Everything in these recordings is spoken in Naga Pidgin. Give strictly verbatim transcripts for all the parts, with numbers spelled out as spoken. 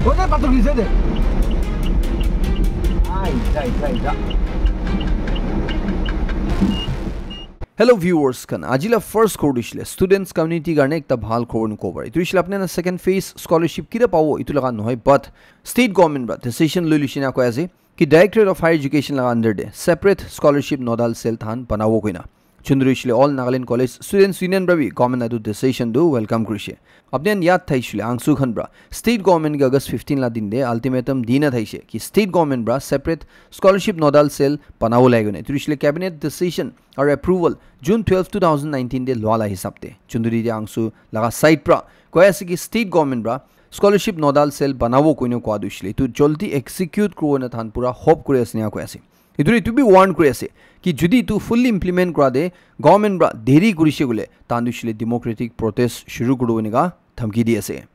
Kone patok dise de. Ai, jai, jai, ja. Hello viewers khan, aji la first khobor tu hoishe le students community karne ekta bhal khobor nu kobo pare. Etu hoishe le apni khan second phase scholarship kira pabo, etu laga nohoi, but state government pra decision loi loishe na koi ase ki Directorate of Higher Education laga under de separate scholarship nodal cell than banabo koina. Chunduri shile All Nagaland College Students Union pra bi government etu decision tu welcome kurishe. Apni khan yad thaishe le angsu khan pra state government ke August fifteen la din de ultimatum dina thaishe ki state government pra separate scholarship nodal cell banabo lage koina. Etu hoishe le cabinet decision aru approval June twelve, two thousand nineteen de loa la hisab de. Chunduri de angsu laga side pra koi ase ki state government pra scholarship nodal cell banabo koina koa tu hoishe le etu joldi execute kuribo na than pura hope kuri ase ena koi ase. Etu etu bi warn kuri ase ki jodi etu fully implement kura de government pra deri kurishe koile, tahan tu hoishe le democratic protest shuru kuribo enika dhamki di ase.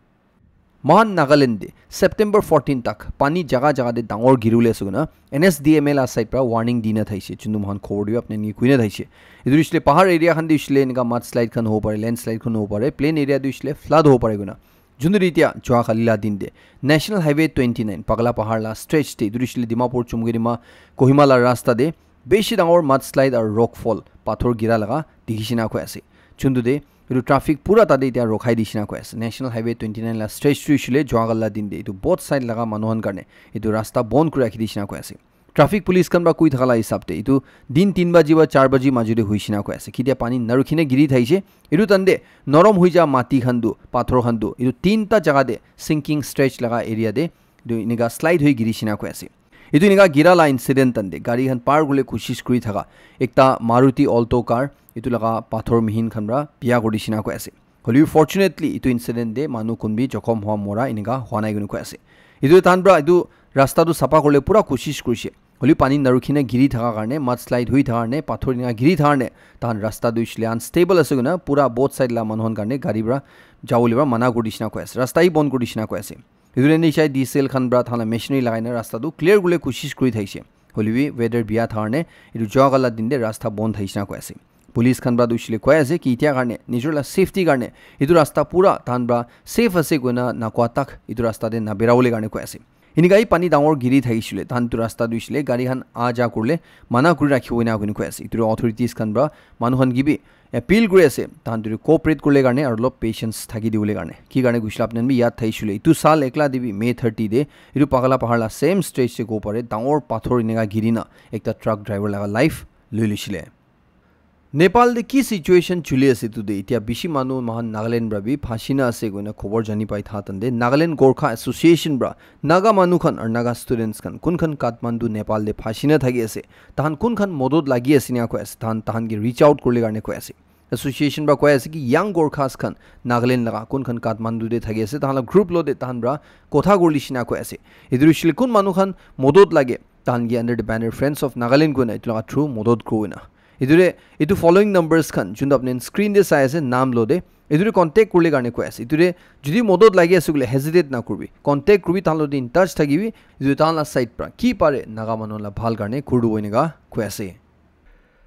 Mohan Nagaland de September fourteen tak pani jaga jaga de dangor giri bole ase koina N S D M A la side pra warning dina thaishe, chundu mohan khobor dibo apni khan ke koina thaishe. Etu hoishe le pahar area khan de hoishe le enika mudslide khan hobo pare, landslide khan hobo pare, plain area de hoishe le flood hobo pare koina. Chunduri etia jua kali la din de National Highway twenty nine Pagla Pahar la stretch de etu hoishe le Dimapur Chumkedima Kohima la rasta de beshi dangor mudslide aru rockfall, pathor gira laga dikhi shina koi ase. Chundu de etu traffic pura tate etia rokhai di shina koi ase. National Highway twenty nine la stretch tu hoishe le jua kali la din de etu both side laga manu khan karne etu rasta bon kuri rakhi di shina koi ase. Traffic police khan pra koi thaka la hisab de etu din tin baji ba char baji majo de hoi shina koi ase. Ketia pani narukhi na giri thaishe, etu tan de norom hoi ja mati khan tu, pathor khan tu, etu tinta jaga de sinking stretch laga area de etu enika slide hoi giri shina koi ase. Etu enika gira la incident tan de gari khan par kule koshish kuri thaka ekta Maruti Alto car etu laga pathor mihin khan pra biya kuri shina koi ase. Hoilebi fortunately etu incident de manu kun bi jokhom hua mora enika hua nai koina koi ase. Etu tahan pra etu rasta tu sapha kuribole pura koshish kurishe. Hoilebi pani narukhi na giri thaka karne, mudslide hoi thaka karne, pathor enika giri thaka karne, tahan rasta tu hoishe le unstable ase koina pura both side la manu khan karne gari pra jabole pra mana kuri dishina koi ase. Rasta hi bon kuri dishina koi ase. Etu hoile nishai diesel khan pra tahan la machinery lagai na rasta tu clear kuribole koshish kuri thaishe. Hoilebi weather biya thaka karne etu jua kali la din de rasta bon thakishe na koi ase. Police khan pra tu hoishe le koi ase ki etia karne nijor la safety karne etu rasta pura tahan pra safe ase koina nakoa tak etu rasta de nabera bole karne koi ase. Enika hi pani dangor giri thakishe le tahan etu rasta tu hoishe le gari khan aha ja kuribole mana kuri rakhibo ena koina koi ase. Etu authorities khan pra manu khan ke bi appeal kuri ase, tahan tu cooperate kuribole karne aru olop patience thaki dibole karne. Ki karne koishe le apni khan bi yad thaishe le etu saal ekla de bi May thirty de etu Pagla Pahar la same stretch de kobo pare dangor pathor enika giri na ekta truck driver laga life loi loishe le. Nepal de ki situation chuli ase etu de etia bishi manu mohan Nagaland pra bi phasi na ase koina khobor jani pai tha tan de Nagaland Gorkha Association pra Naga manu khan aru Naga students khan kun khan Kathmandu Nepal de phasi na thaki ase, tahan kun khan modot lagi ase ena koi ase, tahan tahan ke reach out kuribole karne koi ase. Association pra koi ase ki young Gorkhas khan Nagaland laga kun khan Kathmandu de thaki ase, tahan la group lo de tahan pra kotha kuri dishina koi ase. Etu hoishe le kun manu khan modot lage tahan ke under the banner Friends of Nagaland koina etu laga through modot kuribo koina. Etu de etu following numbers khan juntu apni screen de sai ase naam lo de etu de contact kuribole karne koi ase. Etu de jodi modot lagi ase koile hesitate na kuribi, contact kuribi, tahan lo de in touch thakibi. Etu tahan la side pra ki pare Naga manu la bhal karne kuri dibo enika koi ase.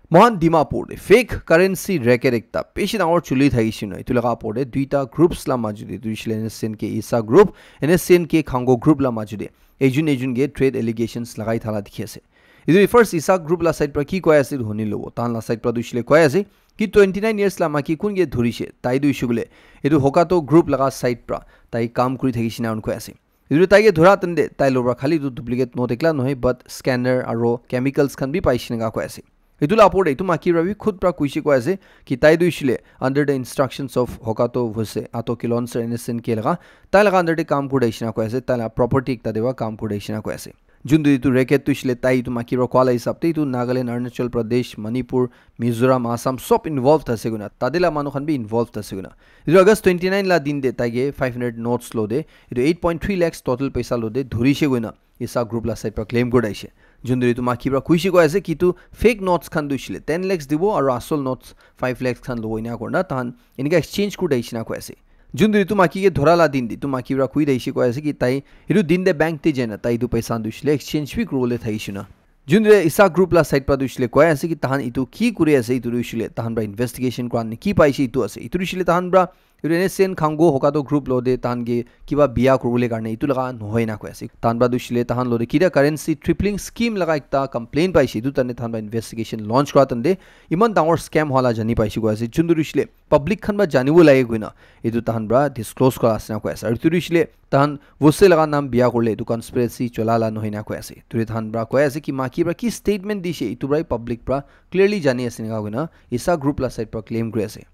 Mohan Dimapur de fake currency racket ekta bishi dangor chuli thakishe na, etu laga opor de duita groups la majo de, etu hoishe le N S C N K Isa group, N S C N K Khango group la majo de ekjun ekjun ke trade allegations lagai thala dikhi ase. Etu first Isa group la side pra ki koi ase etu huni lobo. Tahan la side pra tu hoishe le koi ase ki twenty nine years la maki kun ke dhurishe, tai tu hoishe koile etu Hokato group laga side pra tai kam kuri thakishe na koi ase. Etu tai ke dhura tan de tai lo pra khali etu duplicate note ekla nohoi but scanner aro chemicals khan bi paishe ena koi ase. Etu la opor de etu maki pra bi khud pra koishe koi ase ki tai tu hoishe le under the instructions of Hokato Vose Ato Kilonser N S N K laga, tai laga under de kam kuri thakishe na koi ase, tai la property ekta de pra kam kuri thakishe na koi ase. Juntu etu racket tu hoishe le tai etu maki pra koa la hisab de etu Nagaland, Arunachal Pradesh, Manipur, Mizoram, Assam sob involved ase koina, tate la manu khan bi involved ase koina. Etu August twenty nine la din de tai ke five hundred notes lo de etu eight point three lakhs total paisa lo de dhurishe koina Isa group la side pra claim kuri thakishe. Juntu etu maki pra koishe koi ase ki etu fake notes khan tu hoishe le ten lakhs dibo aro asol notes five lakhs khan lobo ena kurina tahan enika exchange kuri thakishe na koi ase. Juntu etu maki ke dhura la din de etu maki pra koi thakishe koi ase ki tai etu din de bank te jai na tai etu paisa khan tu hoishe le exchange bi kuribole thakishe na. Juntu Isa group la side pra tu hoishe le koi ase ki tahan etu ki kuri ase etu tu hoishe le tahan pra investigation kura ne ki paishe etu ase. Etu tu hoishe le tahan pra Etu N S C N Khango Hokato group lo de tahan ke kiba biya kuribole karne etu laga nohoi na koi ase. Tahan pra tu hoishe le tahan lo de kida currency tripling scheme laga ekta complaint paishe, etu tane tahan pra investigation launch kura tande iman dangor scam howa la jani paishe koi ase. Juntu tu hoishe le public khan pra janibo lage koina etu tahan pra disclose kura ase na koi ase. Aru etu tu hoishe le tahan Vose laga naam biya kurile etu conspiracy chola la nohoi na koi ase. Etu tahan pra koi ase ki maki pra ki statement dishe, etu pra public pra clearly jani ase enika koina Isa group la side pra claim kuri ase.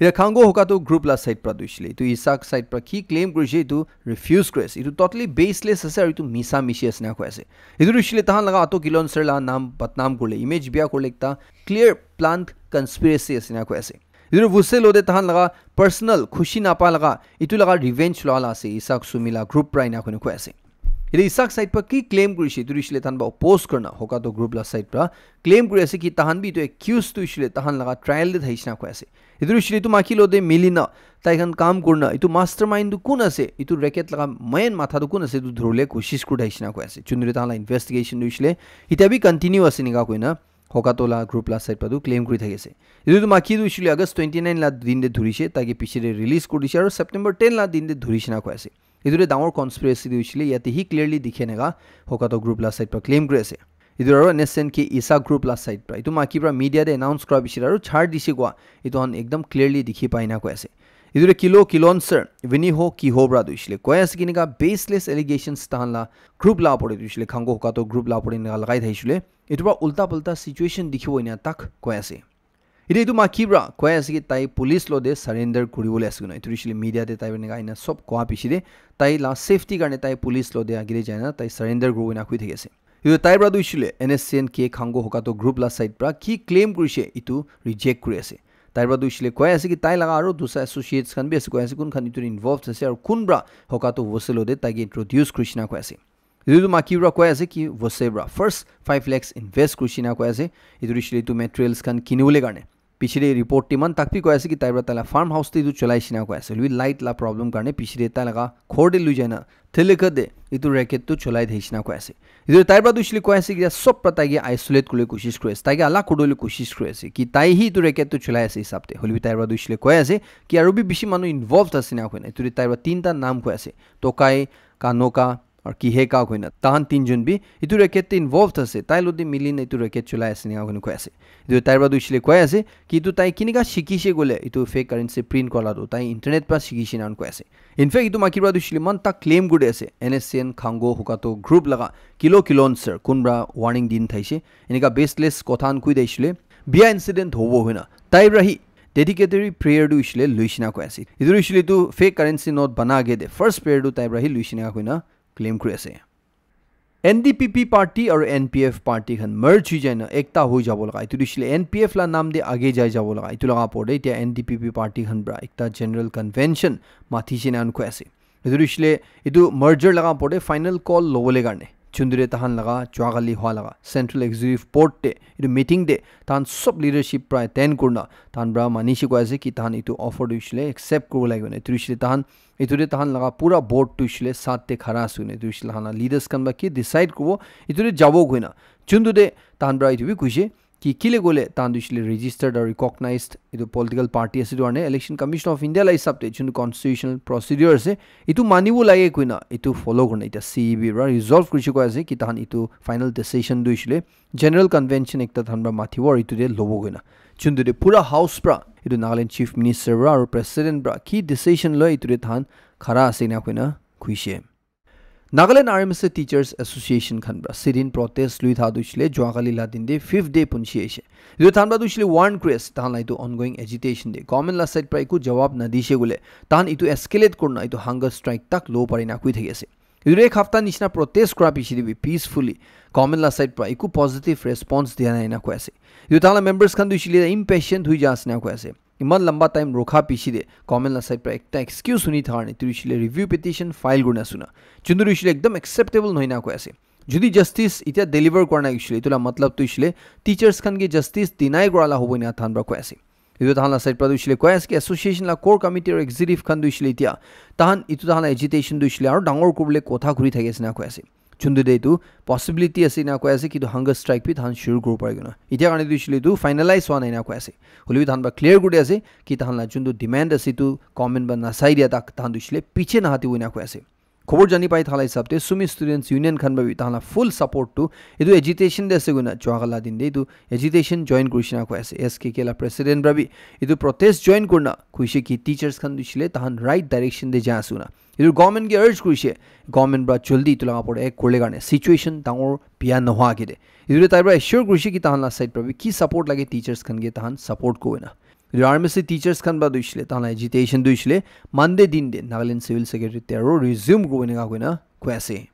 Etia Khango Hokato group la side pra tu hoishe le etu Isa side pra ki claim kurishe etu refuse kuri ase. Etu totally baseless ase aru etu misa mishi ase na koi ase. Etu tu hoishe le tahan laga Ato Kilonser la naam badnaam kurile, image biya kurile ekta clear planned conspiracy ase na koi ase. Etu tu Vose lo de tahan laga personal khushi napa laga etu laga revenge loa la ase Isa Sumi la group pra ena koina koi ase. Etu Isa side pra ki claim kurishe etu tu hoishe le tahan pra oppose kurina Hokato group la side pra claim kuri ase ki tahan bi etu accused tu hoishe le tahan laga trial de thaishe na koi ase. Etu tu hoishe le etu maki lo de milina tai khan kam kurina etu mastermind tu kun ase, etu racket laga main matha tu kun ase, etu dhuribole koshish kuri thaishe na koi ase. Juntu tahan la investigation tu hoishe le etia bi continue ase enika koina Hokato la group la side pra tu claim kuri thaki ase. Etu tu maki tu hoishe le August twenty nine la din de dhurishe, tai ke piche de release kuri dishe aru September ten la din de dhurishe na koi ase. Etu de dangor conspiracy tu hoishe le yate hi clearly dikhe neka Hokato group la side pra claim kuri ase. Etu aru N S N K Isa group la side pra. Etu maki pra media de announce kura piche de aru chhar dishe koi. Etu han ekdam clearly dikhi pai na koi ase. Etu de Kilo Kilonser, Viniho Kiho pra tu hoishe le koi ase ki enika baseless allegations tahan la group la opor de tu hoishe le Khango Hokato group la opor de enika lagai thaishe le. Etu pra ulta pulta situation dikhibo ena tak koi ase. Etu etu maki pra koi ase ki tai police lo de surrender kuribole ase koina. Etu hoishe le media de tai pra enika aina sob koa piche de tai la safety karne tai police lo de age de jai na tai surrender kuribo ena koi thaki ase. Etu tai pra tu hoishe le N S C N K Khango Hokato group la side pra ki claim kurishe etu reject kuri ase. Tai pra tu hoishe le koi ase ki tai laga aru dusra associates khan bi ase koi ase kun khan etu involved ase aru kun pra Hokato Vose lo de tai ke introduce kurishe na koi ase. Etu tu maki pra koi ase ki Vose pra first five lakhs invest kurishe na koi ase. Etu hoishe le etu materials khan kinibole karne. Piche de report te iman tak bi koi ase ki tai pra tai la farm house te etu cholaishe na koi ase. Hoilebi light la problem karne piche de tai laga ghor de lui jai na theleka de etu racket tu cholai thaishe na koi ase. Etu tai pra tu hoishe le koi ase ki sob pra tai ke isolate kuribole koshish kuri ase. Tai ke alag kuribole koshish kuri ase ki tai hi etu racket tu cholai ase hisab de. Hoilebi tai pra tu hoishe le koi ase ki aru bi bishi manu involved ase na koina. Etu de tai pra tinta naam koi ase. Tokai, Kanoka, aru Kiheka koina tahan tinjon bi etu racket te involved ase, tai lo de mili na etu racket cholai ase enika koina koi ase. Etu tai pra tu hoishe le koi ase ki etu tai kinika shikishe koile etu fake currency print kura la tu tai internet pra shikishe enakan koi ase. In fact etu maki pra tu hoishe le iman tak claim kuri ase N S C N Khango Hokato group laga Kilo Kilonser kun pra warning din thaishe enika baseless kotha khan koi thaishe le biya incident hobo koina tai pra hi dedicatory prayer tu hoishe le loishe na koi ase. Etu hoishe le etu fake currency note bana age de first prayer tu tai pra hi loishe na koina claim kuri ase. N D P P party aru N P F party khan merge hoi jai na ekta hoi jabo laga. Etu tu hoishe le N P F la naam de age jai jabo laga. Etu laga opor de etia N D P P party khan pra ekta general convention mathi she enakan koi ase. Etu tu hoishe le etu merger laga opor de final call lobole karne. Juntu de tahan laga juakali hua laga Central Executive Board de etu meeting de tahan sob leadership pra attend kurina tahan pra manishe koi ase ki tahan etu offer tu hoishe le accept kuribo lage koina. Etu tu hoishe le tahan Etu de tahan laga pura board tu hoishe le sat te khara ase koina, etu hoishe le tahan la leaders khan ba ki decide kuribo, etu de jabo koina. Juntu de tahan pra etu bi koishe ki kile koile tahan tu hoishe le registered aru recognized etu political party ase etu karne Election Commission of India la hisab te juntu constitutional procedure ase, etu manibo lage koina, etu follow kurina eta C E B pra resolve kurishe koi ase ki tahan etu final decision tu hoishe le General Convention ekta tahan pra mathibo aru etu de lobo koina. Juntu de pura house pra, etu Nagaland Chief Minister pra aru President pra ki decision loi etu de tahan khara ase ena koina koishe. Nagaland R M S A Teachers Association khan pra sit-in protest lui tha tu hoishe le juakali la din de fifth day punchi aishe. Etu tahan pra tu hoishe le warn kuri ase, tahan la etu ongoing agitation de government la side pra eku jawab nadishe koile tahan etu escalate kurina etu hunger strike tak lobo pare na koi thaki ase. Etu ek hafta nishina protest kura piche de bi peacefully government la side pra eku positive response dia nai na koi ase. Etu tahan la members khan tu hoishe le impatient hoi ja ase na koi ase. Iman lamba time rukha piche de government la side pra ekta excuse huni thaka nai, etu hoishe le review petition file kurina ase koina. Juntu tu hoishe le ekdam acceptable nohoi na koi ase. Jodi justice etia deliver kura nai hoishe le, etu la matlab tu hoishe le teachers khan ke justice deny kura la hobo ena tahan pra koi ase. Etu tahan la side pra tu hoishe le koi ase ki association la core committee aru executive khan tu hoishe le etia tahan etu tahan la agitation tu hoishe le aru dangor kuribole kotha kuri thaki ase na koi ase. Chundu de etu possibility ase ena koi ase ki etu hunger strike bi tahan shuru kuribo pare koina. Etia karne tu hoishe le etu finalize hwa nai ena koi ase. Hoilebi tahan pra clear kuri ase ki tahan la chundu demand ase etu government pra nasai dia tak tahan tu hoishe le piche nahatibo ena koi ase. Khobor jani pai thala hisab te Sumi Students Union khan pra bi tahan la full support tu etu agitation de ase koina jua kala din de etu agitation join kurishe na koi ase. S K K la president pra bi etu protest join kurina koishe ki teachers khan tu hoishe le tahan right direction de ja ase koina. Etu government ke urge kurishe, government pra jaldi etu laga opor te act kurle karne situation dangor biya nohwa age de. Etu te tai pra assure kurishe ki tahan la side pra bi ki support lage teachers khan ke tahan support kurina. Etu R M S C teachers khan pra tu hoishe le tahan la agitation tu hoishe le Monday din de Nagaland Civil Secretariat te aro resume kuribo ena koina koi ase.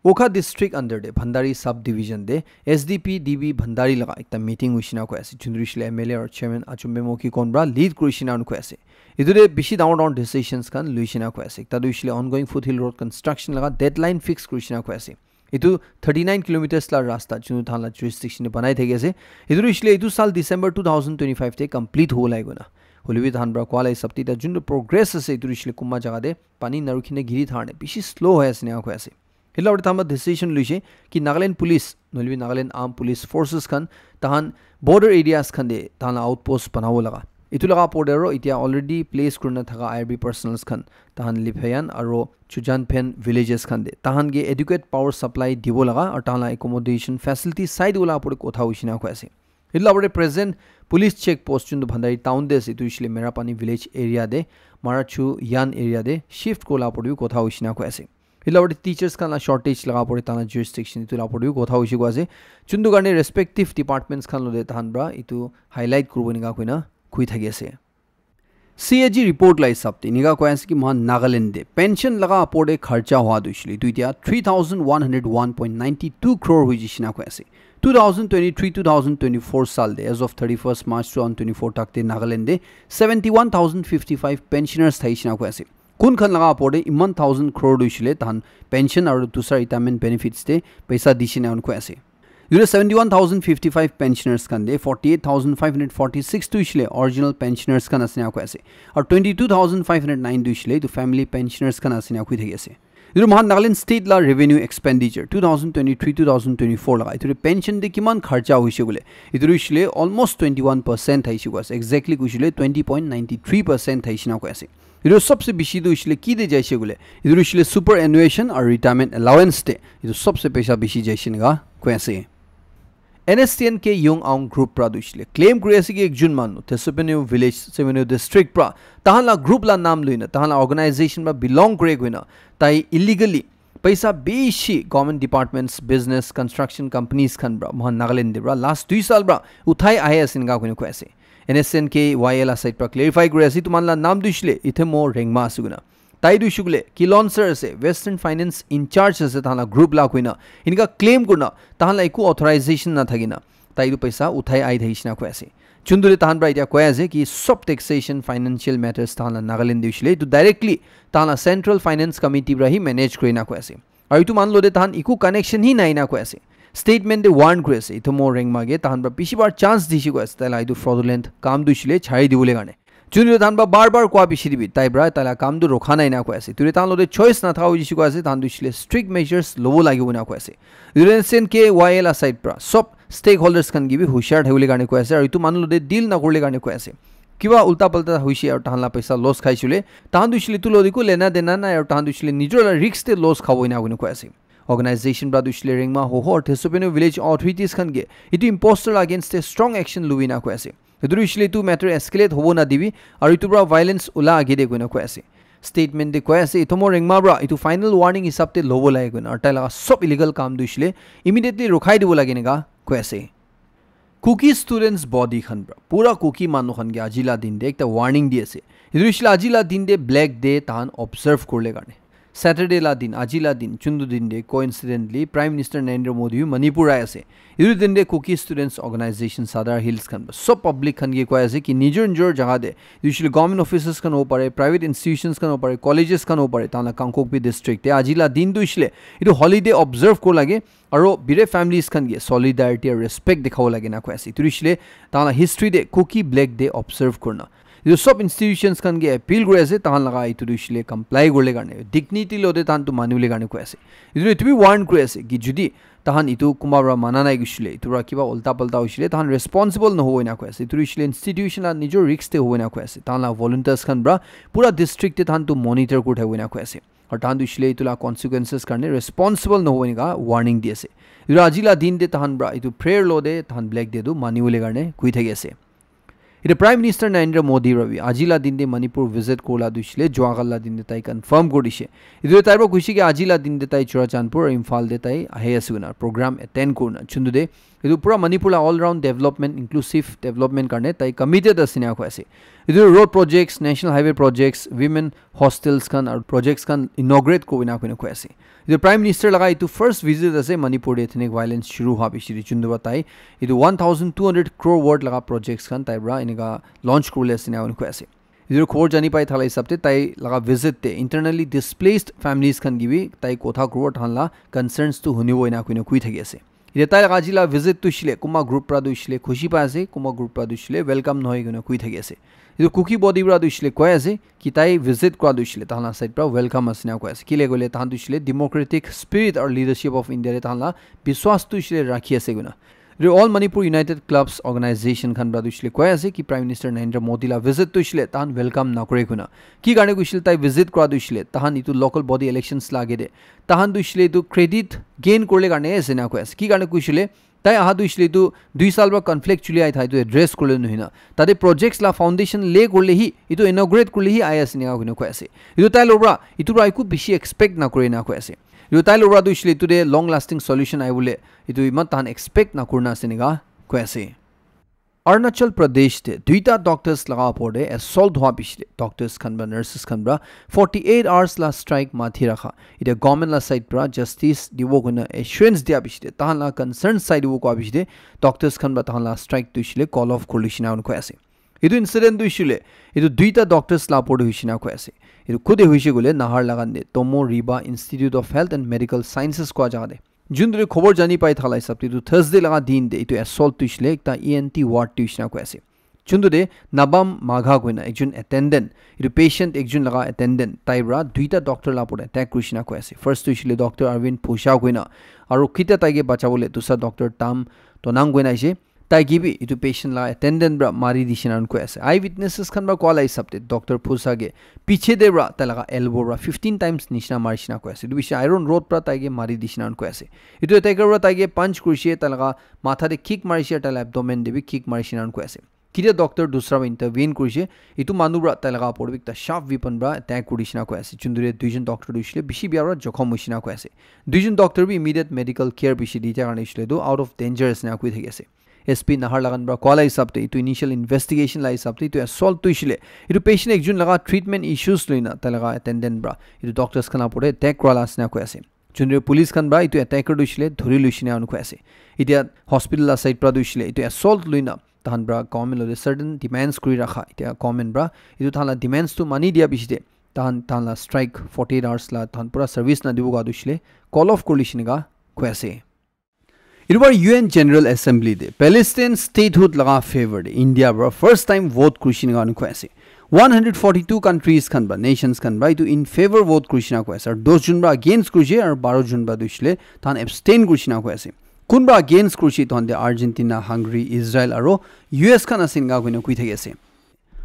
Wokha district under de Bhandari sub division de S D P D B Bhandari laga ekta meeting hoishe na koi ase. Chundri shile M L A or chairman Achumbe Moki Konbra lead kurishe na koi ase. Etu de bishi dangor dangor decisions khan luishe na koi ase. Ekta tu hoishe le ongoing foothill road construction laga deadline fix kurishe na koi ase. Etu thirty nine kilometers la rasta chunu than la jurisdiction de banai thaki ase. Etu hoishe le etu sal December two thousand twenty five te complete hobo lage koina. Hoilebi tahan pra koa la hisab te ta juntu progress ase etu hoishe le kunba jaga de pani narukhine giri tharne bishi slow hoi ase ena koi ase. Etu la opor te tahan pra decision luishe ki Nagaland Police, nohoilebi Nagaland Armed Police Forces khan tahan border areas khan de tahan la outpost banabo laga. Etu laga opor te aro etia already place kurina thaka I R B personnels khan tahan Liphayan aro Chujanphen villages khan de tahan ke adequate power supply dibo laga aro tahan la accommodation facility sai dibo laga opor te kotha hoishe na koi ase. Etu la opor te present police check post juntu Bhandari town de ase, etu hoishe le Merapani village area de Marachu Yan area de shift kura la opor te bi kotha hoishe na koi ase. Etu la opor te teachers khan la shortage laga opor te tahan la jurisdiction etu la opor te bi kotha hoishe koi ase. Juntu karne respective departments khan lo de tahan pra etu highlight kuribo ena koina koi thaki ase. C A G report la hisab te enika koi ase ki mohan Nagaland de pension laga opor te kharcha hwa tu hoishe le etu etia three thousand one hundred one point nine two crore hoi jishe na koi ase. Two thousand twenty-three, two thousand twenty-four sal de, as of thirty-first March two thousand twenty-four tak te Nagaland de seventy-one thousand fifty-five pensioners thaishe na koi ase. Kun khan laga opor te iman thousand crore tu hoishe le tahan pension aro dusra retirement benefits te paisa dishe na koi ase. Etu seventy-one thousand fifty-five pensioners khan de forty-eight thousand five hundred forty-six tu hoishe le original pensioners khan ase ena koi ase. Aro twenty-two thousand five hundred nine tu hoishe le etu family pensioners khan ase ena koi thaki ase. Etu mohan Nagaland state la revenue expenditure two thousand twenty-three, two thousand twenty-four laga etu pension de kiman kharcha hoishe koile etu hoishe le almost twenty-one percent thaishe koi ase. Exactly koishe le twenty point nine three percent thaishe ena koi ase. Etu sobse bishi tu hoishe le ki de jaishe koile etu hoishe le superannuation aru retirement allowance de etu sobse paisa bishi jaishe ena koi ase. N S C N K Young Aung group pra tu hoishe le claim kuri ase ki ekjun manu Tesupenew village, Sevenue district pra tahan la group la naam luina tahan la organization pra belong kure koina tai illegally paisa bishi government departments, business, construction companies khan pra mohan Nagaland de pra last dui sal pra uthai ahi ase ena koina koi ase. N S C N K Y A la side pra clarify kuri ase, etu manu la naam tu hoishe le Ithemo Rengma ase koina. Tai tu hoishe koile Kilonser ase, Western Finance in charge ase tahan la group la koina enika claim kurina tahan la eku authorization na thakina tai tu paisa uthai ahi thaishe na koi ase. Juntu de tahan pra etia koi ase ki sob taxation financial matters tahan la Nagaland de hoishe le etu directly tahan la Central Finance Committee pra hi manage kurina koi ase. Aru etu manu lo de tahan eku connection hi nai na koi ase. Statement de warn kuri ase. Ithemo Rengma ke tahan pra bishi bar chance dishe koi ase. Tai la etu fraudulent kam tu hoishe le chari dibole karne. Juntu tahan pra bar bar koa bishi de bi tai pra tai la kam tu rokha nai na koi ase. Etu de tahan lo de choice na thaka hoishe koi ase. Tahan tu hoishe le strict measures lobo lagibo na koi ase. Etu de N S C N K Y A la side pra sob stakeholders khan ke bi hushiar thakibole karne koi ase. Aru etu manu lo de deal na kuribole karne koi ase. Kiba ulta palta hoishe aru tahan la paisa loss khaishe koile, tahan tu hoishe le etu lo de eku lena dena nai aru tahan tu hoishe le nijor la risk te loss khabo ena koina koi ase. Organization pra tu hoishe le Rengma, Hoho aru Tesupenew village authorities khan ke etu imposter la against te strong action lobi na koi ase. Etu tu hoishe le etu matter escalate hobo na dibi aru etu pra violence ula age de koina koi ase. Statement de koi ase, Ithemo Rengma pra etu final warning hisab te lobo lage koina aru tai laga sob illegal kam tu hoishe le immediately rokhai dibo lage ena koi ase. Kuki students body khan pra pura Kuki manu khan ke aji la din de ekta warning di ase. Etu hoishe le aji la din de Black Day tahan observe kuribole karne. Saturday la din, aji la din, juntu din de coincidentally Prime Minister Narendra Modi bi Manipur ahi ase. Etu din de Kuki Students Organization Sadar Hills khan pra sob public khan ke koi ase ki nijor nijor jaga de, usually government offices khan hobo pare, private institutions khan hobo pare, colleges khan hobo pare, tahan la Kangpokpi district de aji la din tu hoishe le etu holiday observe kuribo lage. Aru bire families khan ke solidarity aru respect dikhabo lage na koi ase. Etu hoishe le tahan la history de Kuki Black Day observe kurina. Etu sob institutions khan ke appeal kuri ase, tahan laga etu tu hoishe le comply kurle karne, dignity lo de tahan tu mani bole karne koi ase. Etu, etu bi warn kuri ase ki jodi tahan etu kunba para mana nai hoishe le, etu para kiba ulta palta hoishe le, tahan responsible nahobo ena koi ase. Etu tu hoishe le institution la nijor risk te hobo ena koi ase. Tahan la volunteers khan para pura district te tahan tu monitor kuri thakibo ena koi ase. Aru tahan tu hoishe le etu la consequences karne responsible nahobo eneka warning di ase. Etu aji la din te tahan para etu prayer lo de tahan black day tu mani bole karne koi thaki ase. Etu Prime Minister Narendra Modi para bi aji la din te Manipur visit kurila tu hoishe le juakal la din te tai confirm kuri dishe. Etu tai para koishe ki aji la din te tai Churachandpur aru Imphal te tai ahi ase koina program attend kurina. Chundu de etu pura Manipur la all round development, inclusive development karne tai committed ase ena koi ase. Etu road projects, national highway projects, women hostels khan aru projects khan inaugurate kurina koina koi ase. Etu Prime Minister laga etu first visit ase Manipur te ethnic violence shuru hua piche te, chundu para tai etu one thousand two hundred crore worth laga projects khan tai para eneka launch kuribole ase ena koi ase. Etu khobor jani pai thala hisab te tai laga visit te internally displaced families khan ke bi tai kotha kuribo, tahan la concerns tu hunibo ena koina koi thaki ase. Etia tai laga aji la visit tu hoishe le kunba group para tu hoishe le khushi pai ase, kunba group para tu hoishe le welcome nohoi koina koi thaki ase. Etu Kuki body para tu hoishe le koi ase ki tai visit kura tu hoishe le tahan la side para welcome ase ena koi ase. Kile koile tahan tu hoishe le democratic spirit aru leadership of India te tahan la biswas tu hoishe le rakhi ase koina. Etu All Manipur United Clubs Organization khan para tu hoishe le koi ase ki Prime Minister Narendra Modi la visit tu hoishe le tahan welcome nakore koina. Ki karne koishe le tai visit kura tu hoishe le tahan etu local body elections la age te tahan tu hoishe le etu credit gain kuribole karne ase ena koi ase. Ki karne koishe le tai aha tu hoishe le etu dui saal para conflict chuli ahi thaka etu address kuribole nohoi na, tate projects la foundation lay kurile hi, etu inaugurate kurile hi ahi ase ena koina koi ase. Etu tai logot para etu para eku bishi expect nakore ena koi ase. Etu tai logot para tu hoishe le etu te long lasting solution ahibole etu iman tahan expect nakurina ase ena koi ase. Arunachal Pradesh te duita doctors laga opor te assault hua piche te doctors khan para nurses khan para forty eight hours la strike mathi rakha. Etia government la side para justice dibo koina assurance dia piche te, tahan la concern sai dibo koa piche te doctors khan para tahan la strike tu hoishe le call off kurishina koi ase. Etu incident tu hoishe le etu duita doctors la opor te hoishina koi ase. Etu kode hoishe koile Naharlagun te Tomo Riba Institute of Health and Medical Sciences koa jaga te. Juntu te khobor jani pai thala hisab te etu Thursday laga din te etu assault tu hoishe le ekta E N T ward te hoishina koi ase. Juntu te Nabam Magha koina ekjon attendant, etu patient ekjon laga attendant, tai para duita doctor la opor te attack kurishina koi ase. First tu hoishe le Doctor Arvind Phusha koina, aru kitia tai ke bachabole dusra doctor Tam Tonang koina aise. Tai ke bi etu patient la attendant para mari dishina koi ase. Eye witnesses khan para koa la hisab te Doctor Phusha ke piche te para tai laga elbow para fifteen times nishina marishina koi ase. Etu bishi iron rod para tai ke mari dishina koi ase. Etu attacker para tai ke punch kurishe, tai laga matha te kick marishe, tai la abdomen te bi kick marishina koi ase. Kitia doctor dusra para intervene kurishe, etu manu para tai laga opor te bi ekta sharp weapon para attack kurishina koi ase. Juntu te duijon doctor tu hoishe le bishi bia para jokhom hoishina koi ase. Duijon doctor bi immediate medical care bishi di thaka karne hoishe le tu out of danger ase ena koi thaki ase. S P Naharlagun para koa la hisab te, etu initial investigation la hisab te, etu assault tu hoishe le etu patient ekjon laga treatment issues loina tai laga attendant para etu doctors khan la opor te attack kura la ase ena koi ase. Juntu police khan para etu attacker tu hoishe le dhuri loishina koi ase. Etia hospital la side para tu hoishe le etu assault loina tahan para government lo te certain demands kuri rakha. Etia government para etu tahan la demands tu mani dia piche te tahan, tahan la strike forty eight hours la tahan pura service na dibo koa tu hoishe le call off kurishina koi ase. Etu para U N General Assembly te Palestine statehood laga favor te India para first time vote kurishina koi ase. One hundred forty two countries khan para, nations khan para etu in favor vote kurishina koi ase. Aru dos jon para against kurishe aru baro jon para tu hoishe le tahan abstain kurishina koi ase. Kun para against kurishe tahan te Argentina, Hungary, Israel aru U S khan ase ena koina koi thaki ase.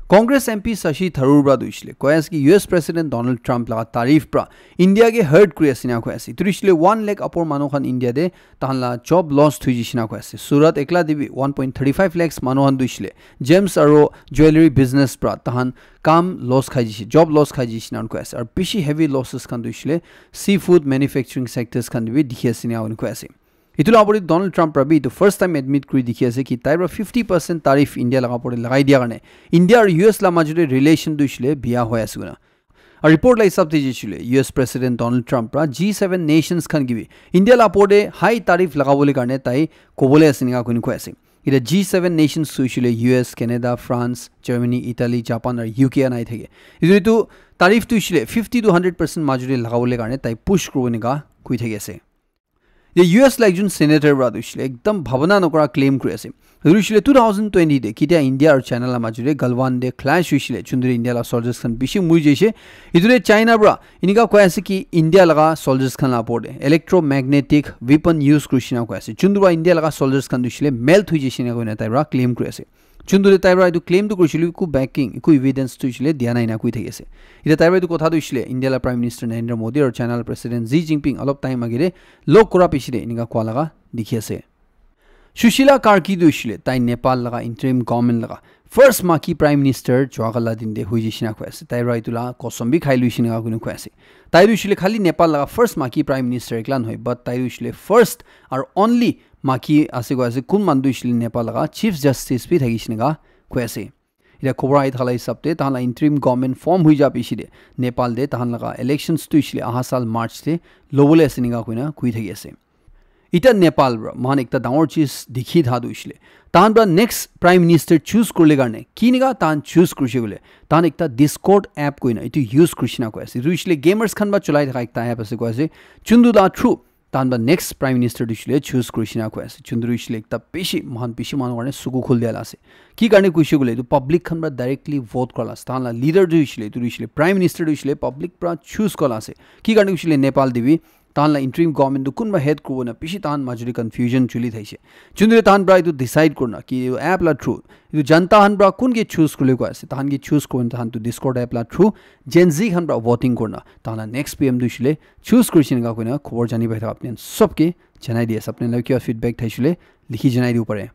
Congress M P Shashi Tharoor para tu hoishe le koi ase ki U S President Donald Trump laga tarif para India ke hurt kuri ase ena koi ase. Etu hoishe le one lakh upor manu khan India te tahan la job loss thui jishina koi ase. Surat ekla te bi one point thirty five lakhs manu khan tu hoishe le gems aru jewellery business para tahan kam loss khai jishe, job loss khai jishe ena koi ase. Aru bishi heavy losses khan tu hoishe le seafood manufacturing sectors khan te bi dikhi ase ena koi ase. Etu la opor te Donald Trump para bi etu first time admit kuri dikhi ase ki tai para fifty percent tarif India laga opor te lagai dia karne India aru U S la majot te relation tu hoishe le bia hoi ase koina. Aru report la hisab te jaise koile U S President Donald Trump para G seven nations khan ke bi India la opor te high tarif lagabole karne tai kobole ase ena koina koi ase. Etia G seven nations tu hoishe le U S, Canada, France, Germany, Italy, Japan aru U K anai thake. Etu, etu tarif tu hoishe le fifty to hundred percent majot te lagabole karne tai push kuribo ena koi thaki ase. The U S la ekjon senator para tu hoishe le ekdam bhabana nokora claim kuri ase. Etu hoishe le two thousand twenty te kitia India aru China la majot te Galwan te clash hoishe le, chunduri India la soldiers khan bishi muri jaishe. Etu te China para enika koi ase ki India laga soldiers khan la opor te electromagnetic weapon use kurishe na koi ase. Chundura India laga soldiers khan tu hoishe le melt hui jaishe na koina tai para claim kuri ase. Chunduri tai para etu claim tu kurishe le eku backing, eku evidence tu hoishe le dia nai na koi thaki ase. Etia tai para etu kotha tu hoishe le India la Prime Minister Narendra Modi aru China la President Xi Jinping alop time age te log kora piche te enika koa laga dikhi ase. Sushila Karki tu hoishe le tai Nepal laga interim government laga first maki prime minister jua kala din te hui jaishe na koi ase. Tai para etu la kosom bi khai luishe na koi ase. Tai tu hoishe le khali Nepal laga first maki prime minister ekla nohoi, but tai tu hoishe le first aru only maki ase koi ase kun manu tu hoishe le Nepal laga chief justice bi thakishe na koi ase. Etia khobor ahi thaka la hisab te tahan la interim government form hui ja piche te Nepal te tahan laga elections tu hoishe le aha sal March te lobole ase enika koina koi thaki ase. Etia Nepal para moikhan ekta dangor cheez dikhi tha tu hoishe le, tahan para next prime minister choose kuribole karne kinika tahan choose kurishe koile, tahan ekta Discord app koina etu use kurishe na koi ase. Etu hoishe le gamers khan para cholai thaka ekta app ase koi ase. Chundu la through tahan para next prime minister tu hoishe le choose kurishe na koi ase. Chundu tu hoishe le ekta bishi moikhan bishi manu karne suku khul dia la ase. Ki karne koishe koile etu public khan para directly vote kora la ase. Tahan la leader tu hoishe le, etu tu hoishe le prime minister tu hoishe le public para choose kora la ase. Ki karne koishe le Nepal te bi tahan la interim government tu kunba head kuribo na bishi tahan majot te confusion chuli thaishe. Chunduri tahan para etu decide kurna ki etu app la through etu janta khan para kun ke choose kuribole koi ase, tahan ke choose kurina tahan tu Discord app la through Gen Z khan para voting kurina tahan la next P M tu hoishe le choose kurishe enika koina khobor jani pai thaka apni khan sob ke janai di ase. Apni khan la kiba feedback thaishe le likhi janai dibo pare.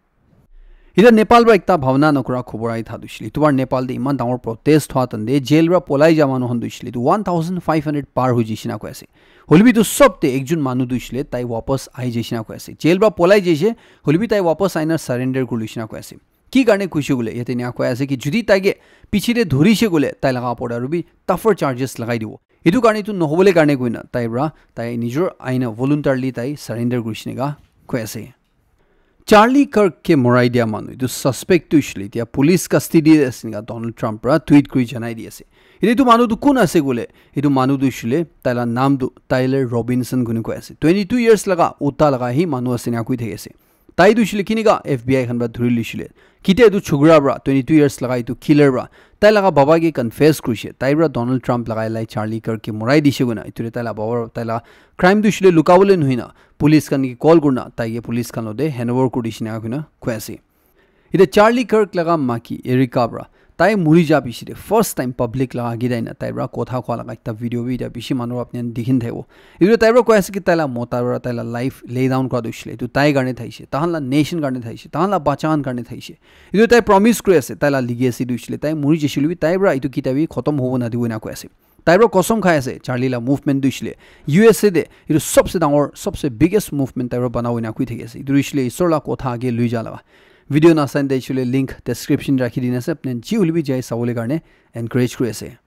Etia Nepal para ekta bhabana nokora khobor ahi tha tu hoishe le, etu para Nepal te iman dangor protest hua tan te jail para polai ja manu khan tu hoishe le etu one thousand five hundred par hui jaishe na koi ase. Hoile bi etu sob te ekjon manu tu hoishe le tai wapas ahi jaishe na koi ase. Jail para polai jaishe, hoile bi tai wapas ahina surrender kuri luishe na koi ase. Ki karne koishe koile, yate enika koi ase ki jodi tai ke piche te dhurishe koile, tai laga opor te aru bi tougher charges lagai dibo. Etu karne etu nohobole karne koina tai para tai nijor ahina voluntarily tai surrender kurishe enika koi ase. Charlie Kirk ke morai dia manu, etu suspect tu hoishe le etia police custody te ase enika Donald Trump para tweet kuri janai di ase. Etia etu manu tu kun ase koile, etu manu tu hoishe le tai la naam tu Tyler Robinson kuni koi ase. Twenty two years laga uta laga hi manu ase enika koi thaki ase. Tai tu hoishe le kinika F B I khan para dhuri luishe le. Kitia etu chukra para, twenty two years laga etu killer para tai laga baba ke confess kurishe. Tai para Donald Trump lagai lai Charlie Kirk ke morai dishe koina. Etu te tai la baba para tai la crime tu hoishe le lukabole nohoi na police khan ke call kurina tai ke police khan logote handover kuri dishe enika koina koi ase. Etia Charlie Kirk laga maki Erica para tai muri ja piche te first time public laga age te ahina tai para kotha koa laga ekta video bi etia bishi manu apni khan dikhi na thakibo. Etu tai para koi ase ki tai la mota para tai la life lay down kora tu hoishe le etu tai karne thaishe, tahan la nation karne thaishe, tahan la bacha khan karne thaishe. Etu tai promise kuri ase, tai la legacy tu hoishe le tai muri jaishe koile bi tai para etu kitia bi khotom hobo na dibo enika koi ase. Tai para kosom khai ase, Charlie la movement tu hoishe le U S A te etu sobse dangor, sobse biggest movement tai para banabo enika koi thaki ase. Etu hoishe le Isor la kotha age lui ja laga. Video na sai de hoishe le link description te rakhi dina ase, apni khan ji hoile bi jai sabole karne encourage kuri ase.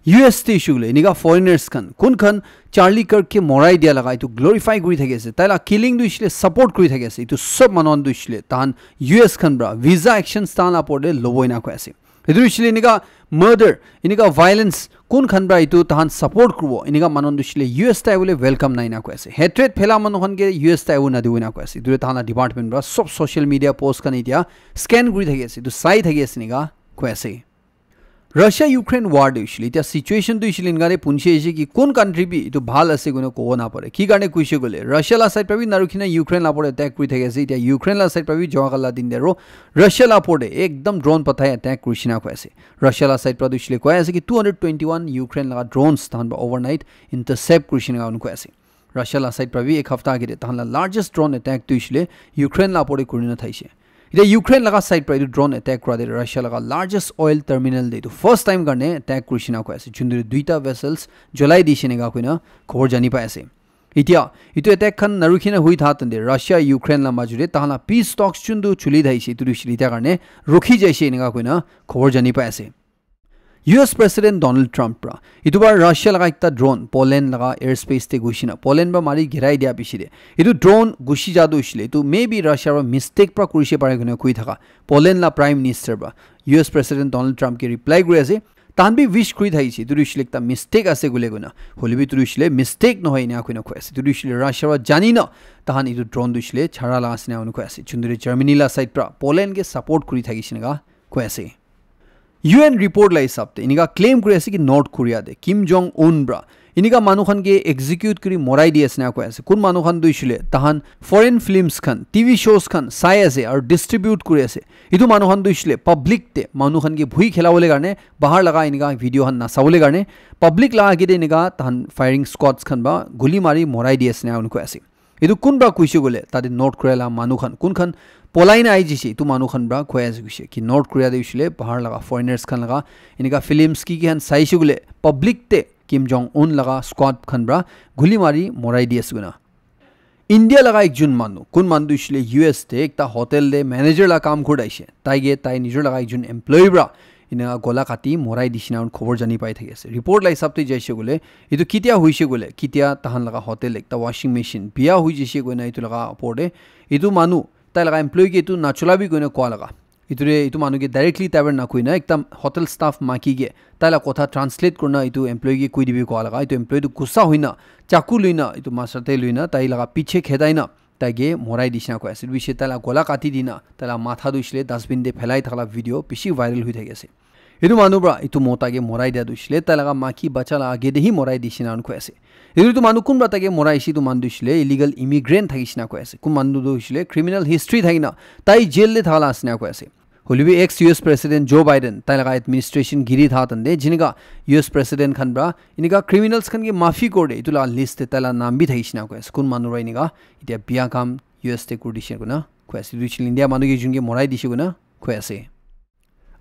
U S te hoishe koile enika foreigners khan kun khan Charlie Kirk ke morai dia laga etu glorify kuri thaki ase, tai la killing tu hoishe le support kuri thaki ase, etu sob manu khan tu hoishe le tahan U S khan para visa actions tahan la opor te lobo enika koi ase. Etu hoishe le enika murder, enika violence kun khan para etu tahan support kuribo, enika manu khan tu hoishe le U S te ahibole welcome nai enika koi ase. Hatred phela manu khan ke U S te ahibo nadibo enika koi ase. Etu tahan la department para sob social media post khan etia scan kuri thaki ase, etu sai thaki ase enika koi ase. Russia Ukraine war te hoishe le etia situation tu hoishe le enika te punche ase ki kun country bi etu bhal ase koina kobo na pare. Ki karne koishe koile Russia la side para bi narukhi na Ukraine la opor te attack kuri thaki ase. Etia Ukraine la side para bi joa kala din te aro Russia la opor te ekdam drone pathai attack kurishe enika koi ase. Russia la side para tu hoishe le koi ase ki two hundred twenty one Ukraine laga drones tahan para overnight intercept kurishe enika koi ase. Russia la side para bi ek hafta age te tahan la largest drone attack tu hoishe le Ukraine la opor te kurina thaishe. Etia Ukraine laga side para etu drone attack kura te Russia laga largest oil terminal te etu first time karne attack kurishe enika koi ase. Chunduri duita vessels jolai dishe enika koina khobor jani pai ase. Etia etu attack khan narukhi na hui tha tan te Russia Ukraine la majot te tahan la peace talks chundu chuli thaishe etu tu hoishe le etia karne rukhi jaishe enika koina khobor jani pai ase. U S President Donald Trump para etu bar Russia laga ekta drone Poland laga airspace te gushi na Poland para mari girai dia piche te etu drone gushi ja tu hoishe le etu maybe Russia para mistake para kurishe pare koina koi thaka Poland la Prime Minister para U S President Donald Trump ke reply kuri ase. Tahan bi wish kuri thakise, etu tu hoishe le ekta mistake ase koile koina. Hoile bi etu tu hoishe le mistake nohoi ena koina koi ase. Etu tu hoishe le Russia para jani na, tahan etu drone tu hoishe le chara la ase na koina koi ase. Chunduri Germany la side pra Poland ke support kuri thakise naka koi ase. U N report la hisab te, enika claim kuri ase ki North Korea te, Kim Jong Un pra, enika manu khan ke execute kuri morai di ase na koi ase. Kun manu khan tu hoishe le, tahan foreign films khan, T V shows khan sai ase aru distribute kuri ase. Etu manu khan tu hoishe le public te manu khan ke bhui khela bole karne bahar laga enika video khan nasa bole karne public laga age te enika tahan firing squads khan pra guli mari morai di ase na koi ase. Etu kun pra koise koile, tate North Korea la manu khan, kun khan polai na ahi jise, etu manu khan pra koi ase koise ki North Korea te hoishe le bahar laga foreigners khan laga enika films ki ki khan saise koile public te Kim Jong Un laga squad khan pra guli mari morai di ase koina. India laga ekjon manu, kun manu tu hoishe le U S te ekta hotel te manager la kam kuri thakise. Tai ke tai nijor laga ekjon employee pra enika gola kati morai dishina khobor jani pai thaki ase. Report la hisab te jaise koile, etu ketia hoise koile, ketia tahan laga hotel ekta washing machine biya hoi jaise koina etu laga opor te etu manu, tai laga employee ke etu nachola bi koina koa laga. Etu re, etu manu ke directly tai para nakoina, ekta hotel staff maki ke tai la kotha translate kurina etu employee ke koi dibi koa laga. Etu employee tu gussa hoina, chaku luina, etu master te luina, tai laga piche khedai na, tai ke morai dishina koi ase. Etu bishi tai la gola kati dina, tai la matha tu hoishe le dustbin te phelai thakala video bishi viral hui thaki ase. Etu manu pra etu mota ke morai dia tu hoishe le tai laga maki bacha la age te hi morai dishina koi ase. Etu tu manu kun pra tai ke morai ase, etu manu tu hoishe le illegal immigrant thakishina koi ase. Kun manu tu hoishe le criminal history thakina, tai jail te thala ase na koi ase. Hoile bi ex U S President Joe Biden, tai laga administration giri tha tande, jinika U S President khan pra, enika criminals khan ke maafi kor de, etu la list te tai la naam bi thakishina koi ase. Kun manu pra enika, etia biya kam U S te kuri dishe koina koi ase. Etu hoishe le India manu ke jun ke morai dishe koina koi ase.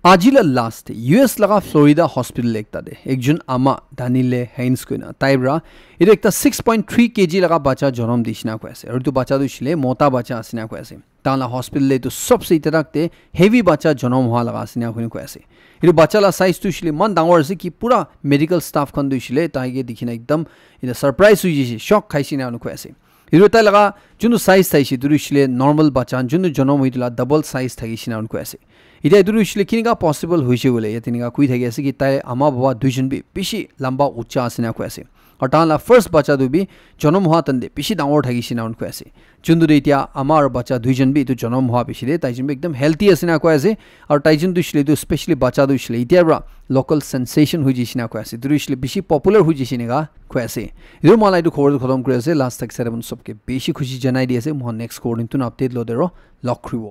Aji la last te, U S laga Florida hospital ekta te, ekjon ama Danielle Haynes koina, tai pra, etu ekta six point three K G laga bacha jonom dishina koi ase. Aru etu bacha tu hoishe le mota bacha ase na koi ase. Tahan la hospital te etu sobse etiatak te heavy bacha jonom hua laga ase na koi ase. Etu bacha la size tu hoishe le eman dangor ase ki pura medical staff khan tu hoishe le tai ke dikhina ekdam etu surprise hoi jaise, shock khaise na koi ase. Etu tai laga jun tu size thaise, etu tu hoishe le normal bacha jun tu jonom hoi etu la double size thakishina koi ase. Etia etu tu hoishe le kinika possible hoise koile, yate enika koi thaki ase ki tai ama baba duijon bi bishi lamba ucha ase na koi ase. Aru tahan la first bacha tu bi jonom hua tande bishi dangor thakishina koi ase. Jun tu etia ama aru bacha duijon bi etu jonom hua bishi de, taijon bi ekdam healthy ase na koi ase. Aru taijon tu hoishe le etu specially bacha tu hoishe le etia pra local sensation hoi jaise na koi ase. Etu tu hoishe le bishi popular hoi jaise enika koi ase. Etu moi la etu khobor tu khatam kuri ase. Last tak sare mon sobke bishi khushi janai di ase. Moi next khobor nitun update lo de ro log kuribo.